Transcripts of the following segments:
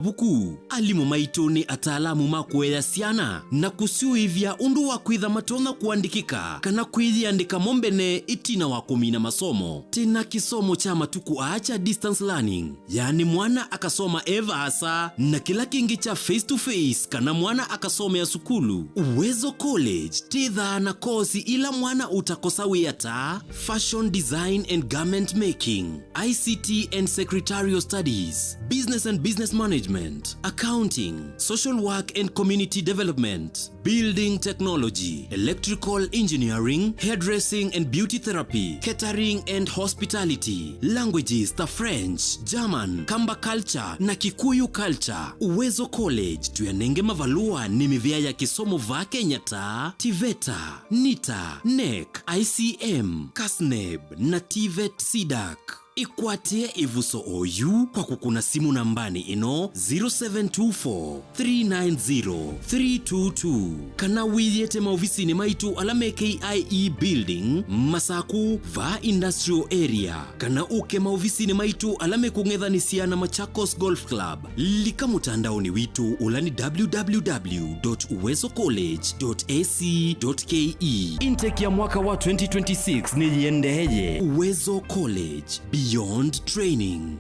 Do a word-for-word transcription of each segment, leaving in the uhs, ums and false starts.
Vuku. Alimũ maitũ nĩ ataalamu ma kũea syana na kũsyũĩvya ũndũ wa kwĩtha matonya kũandĩkĩka kana kwĩyĩandĩka mo mbene ĩtina wa kũmina masomo. Twĩ na kĩsomo kya matukũ aa kya distance learning, yaani mwana akasoma e vaasa, na kĩla kĩngĩ kya face to face kana mwana akasomea sukulu. Uwezo College twĩthaa na kosi ila mwana ũtakosa wĩa ta fashion design and garment making, I C T and Secretarial Studies, Business and Business Management, Accounting, Social Work and Community Development, Building Technology, Electrical Engineering, Hairdressing and Beauty Therapy, Catering and Hospitality, Languages ta French, German, Kamba Culture na Kikuyu Culture. Uwezo College tũyanenge mavalũa nĩ mĩvĩa ya kĩsomo vaa Kenya ta TVETA, NITA, NEC, I C M, KASNEB na TVET CDAC. Ĩkwatĩe ĩvuso oyu kwa kũkũna simũ nambanĩ ĩno, zero seven two four, three nine zero, three two two, kana wĩyĩte maovisinĩ maitũ ala me K I E Building, Masaku, vaa Industrial Area, kana ũke maovisinĩ maitũ ala mekũng'ethanĩsya na Machakos Golf Club. Lika mũtandaonĩ witũ ũla nĩ www dot uwezo college dot ac dot ke. Intake ya mwaka wa twenty twenty-six nĩyĩendeeye. Uwezo College, beyond training.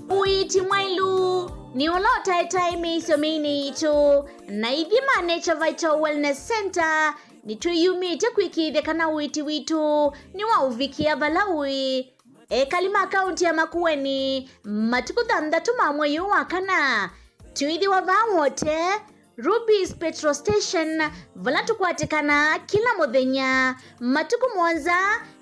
Ũiiti mwailu nĩ ũla ũtaetae mĩisyo mĩinĩ yitũ, na ithyĩ ma Nature Vital Wellness Center nĩtwĩyumĩtye kwĩkĩĩthya kana ũiiti witũ nĩwaũvikĩa vala ũĩ. Ekali ma kaunti ya Makueni, matukũ thanthatũ ma mwei ũũ wa kana, twĩthĩwa vaa Wote, Ruby's Petrol Station, vala tũkwatĩkanaa kĩla mũthenya. Matukũ mũonza,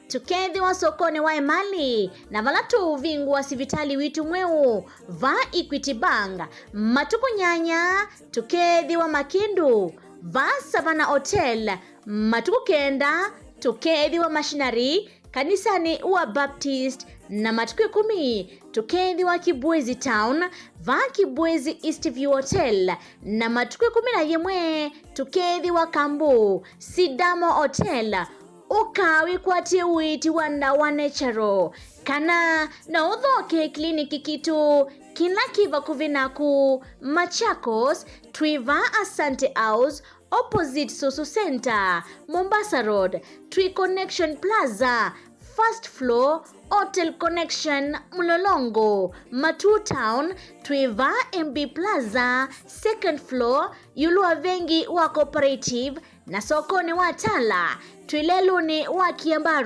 tũkethĩwa sokonĩ wa Emali, na vala tũũvingũa sivitalĩ witũ mweũ vaa Equity Bank. Matukũ nyanya, tũkethĩwa Makindu, vaa Savannah Hotel. Matukũ kenda, tũkethĩwa Machinery, kanisanĩ wa Baptist, na matukũ ĩkũmi tũkethĩwa Kibwezi Town, vaa Kibwezi East View Hotel, na matukũ ĩkũmi na yĩmwe tũkethĩwa Kambu, Sidamo Hotel. Ũka wĩkwatĩe ũiiti wa ndawa natural, kana no ũthoke kliniki kitũ kĩla kĩ vakuvĩ naku. Machakos, twĩ vaa Asante House, opposite Susu Center, Mombasa Road, twĩ Connection Plaza, first floor, Hotel Connection, Mlolongo, Matuu Town, twĩ vaa M B Plaza, second floor, ĩũlũ wa vengi wa Cooperative, na sokonĩ wa Tala, twĩ lelũnĩ wa Kiambaa